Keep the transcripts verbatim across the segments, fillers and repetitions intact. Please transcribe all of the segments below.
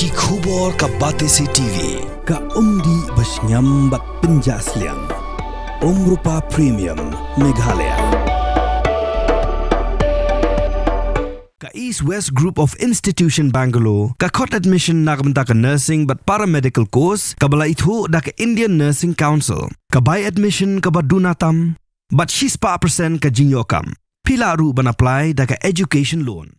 Ki khubor ka Batesi T V, ka umdih ba shngiam bad pynjah sliang. Umrupa Premium, Meghalaya. Ka East West Group of Institution Bangalore ka khot admission na ka bynta ka nursing bad paramedical course kaba la ithuh da ka Indian Nursing Council. Ka bai admission kaba duna tam bad shispah percent ka jingïoh kam. Phi lah ruh ban apply da ka education loan.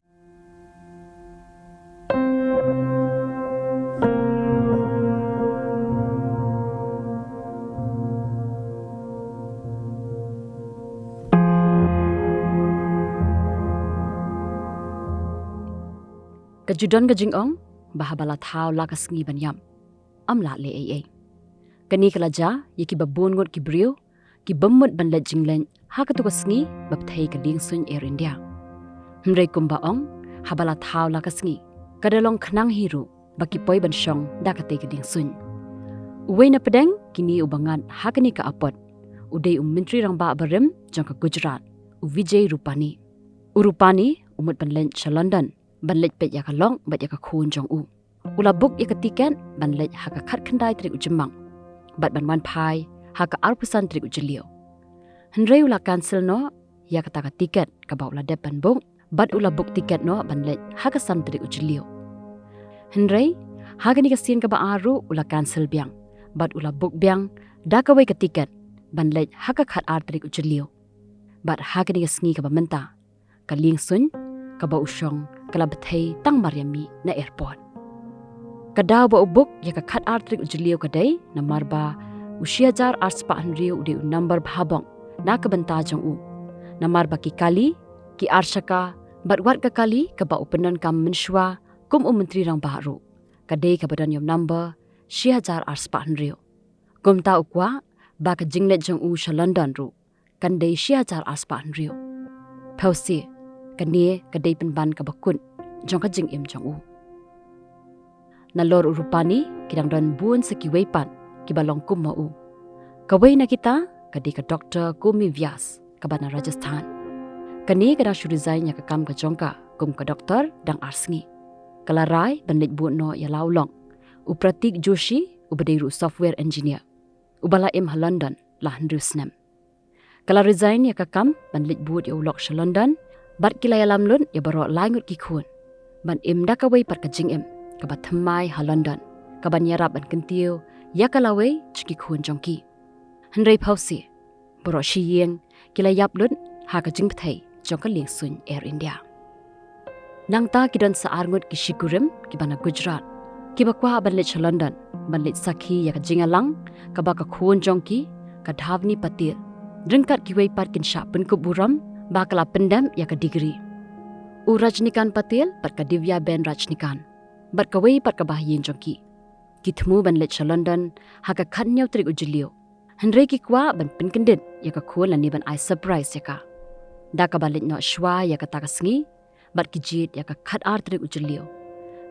Ka ju don ka jingong ba haba la thaw la ka sngi ban ïap, ym lah leh ei ei. Kane ka la jia ïa kiba bun ngut ki briew kiba mut ban leit jingleit ha katu ka sngi ba pynthei ka liengsuiñ Air India. Hynrei kumba ong, haba la thaw la ka sngi, ka da long khnang hi ruh ba ki poi ban shong da katei ka liengsuiñ. Uwei na pdeng kine uba ngat ha kane ka apot u dei u Myntri Rangbah barim jong ka Gujarat, u Vijay Rupani. U Rupani u mut ban leit sha London ban leit peit ïa ka lok bad ïa ka khun jong u. U la book ïa ka tiket ban leit ha ka khatkhyndai tarik u Jymmang bad ban wan phai ha ka arphew san tarik u Jylliew. Hynrei u la cancel noh ïa kata ka tiket kaba u la dep ban book bad u la book tiket noh ban leit ha ka san tarik u Jylliew. Hynrei ha kane ka sien kaba ar ruh u la cancel biang bad u la book biang da kawei ka tiket ban leit ha ka khatar tarik u Jylliew. Bad ha kane ka sngi kaba mynta, ka liengsuiñ kaba u shong ka la bthei tang mar ïa mih na airport. Ka daw ba u book ïa ka khatar tarik u Jylliew ka dei namar ba u shi hajar arspah hynriew u dei u number bha bok na ka bynta jong u, namar ba ki kali, ki arshaka bad wat ka kali kaba u pyndonkam mynshuwa kum u Myntri Rangbah ruh, ka dei kaba don ïa u number shi hajar arspah hynriew. Kumta u kwah ba ka jingleit jong u sha London ruh kan dei shi hajar arspah hynriew. Phewse, kane ka dei pynban kaba kut jong ka jingim jong u. Nalor u Rupani ki dang don bun sa kiwei pat kiba long kum ma u. Kawei na kita ka dei ka Doktor Kumi Vyas kaba na Rajasthan. Kane ka dang shu resign ïa ka kam ka jong ka kum ka doktor dang ar sngi. Ka la rai ban leit bud noh ïa la u lok, u Pratik Joshi, uba dei ruh software engineer, uba la im ha London la hynriew snem. Ka la resign ïa ka kam ban leit bud ïa u lok sha London bad ki la ïalam lut ïa baroh lai ngut ki khun ban im da kawei pat ka jingim kaba thymmai ha London, kaban ïarap ban kyntiew ïa ka lawei jong ki khun jong ki. Hynrei phewse, baroh shi ïing ki la ïap lut ha ka jingpynthei jong ka liengsuiñ Air India. Nangta ki don sa ar ngut ki shikurim kiba na Gujarat kiba kwah ban leit sha London ban leit sakhi ïa ka jingïalang kaba ka khun jong ki, ka Dhavni Patil, ryngkat kiwei pat kin shah pynkup burom ba ka la pyndep ïa ka degree. U Rajnikant Patil bad ka Divya Ben Rajnikant bad kawei pat ka bahaïing jong ki, ki thmu ban leit sha London ha ka khathynñiew tarik u Jylliew. Hynrei ki kwah ban pynkyndit ïa ka khun lane ban ai surprise ïa ka da kaba leit noh shuwa ïa kata ka sngi bad ki jied ïa ka khatar tarik u Jylliew,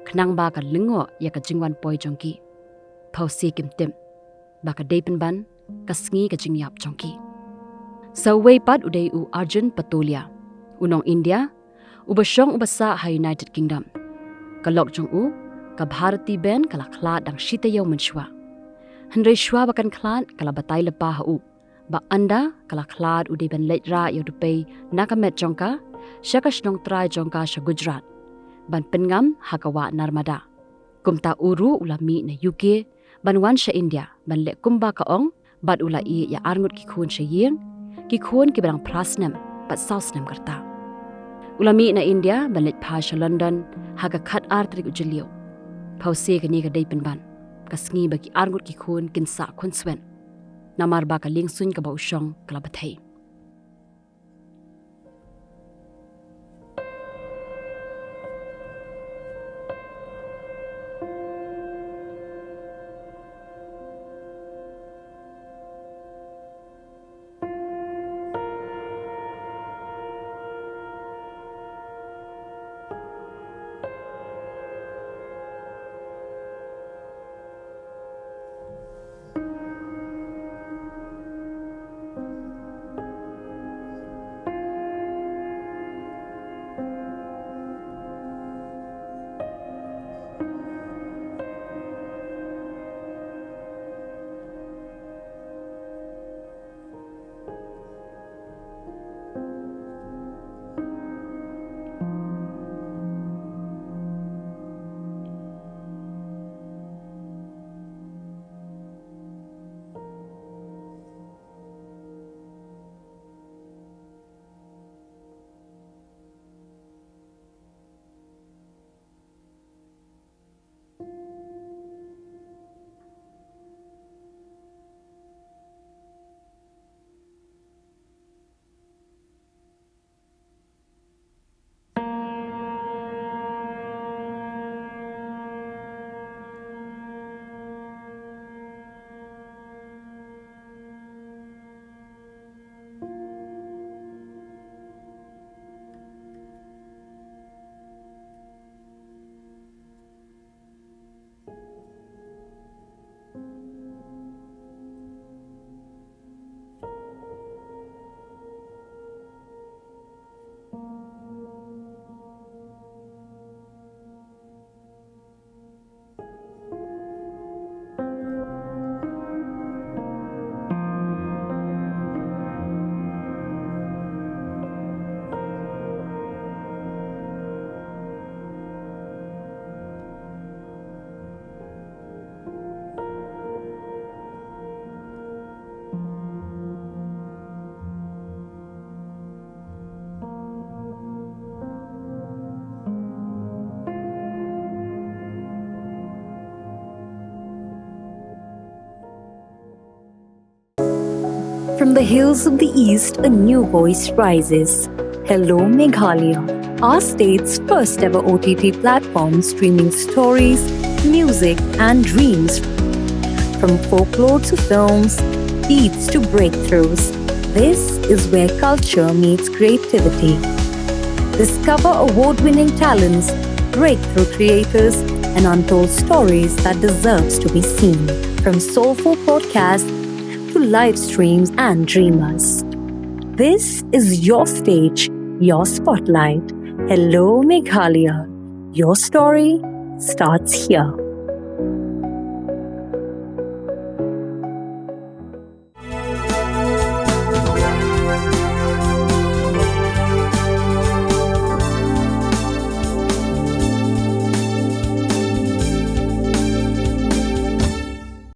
khnang ba ka lyngngoh ïa ka jingwan poi jong ki. Phewse kim tip ba ka dei pynban ka sngi ka jingïap jong ki. Sa uwei pat u dei u Arjun Patolia, u nong India, uba shong uba sah ha United Kingdom. Ka lok jong u, ka Bharati Ben, ka la khlad dang shi taïew mynshuwa. Hynrei shuwa ba kan khlad ka la batai lypa ha u ba ynda ka la khlad u dei ban leit rah ïa u dpei na ka met jong ka sha ka shnong trai jong ka sha Gujarat ban pynngam ha ka wah Narmada. Kumta u ruh u la mih na U K ban wan sha India ban leh kumba ka ong bad u la ïeh ïa ar ngut ki khun sha ïing, ki khun kiba dang phra snem bad saw snem ka rta. U la mih na India ban leit phai sha London ha ka khatar tarik u Jylliew. Phewse kane ka dei pynban ka sngi ba ki ar ngut ki khun kin sah khunswet namar ba ka liengsuiñ kaba u shong ka la bthei. From the hills of the East, a new voice rises. Hello Meghalaya, our state's first ever O T T platform streaming stories, music, and dreams. From folklore to films, beats to breakthroughs, this is where culture meets creativity. Discover award winning talents, breakthrough creators, and untold stories that deserves to be seen. From soulful podcasts to live streams and dreamers. This is your stage, your spotlight. Hello Meghalaya. Your story starts here.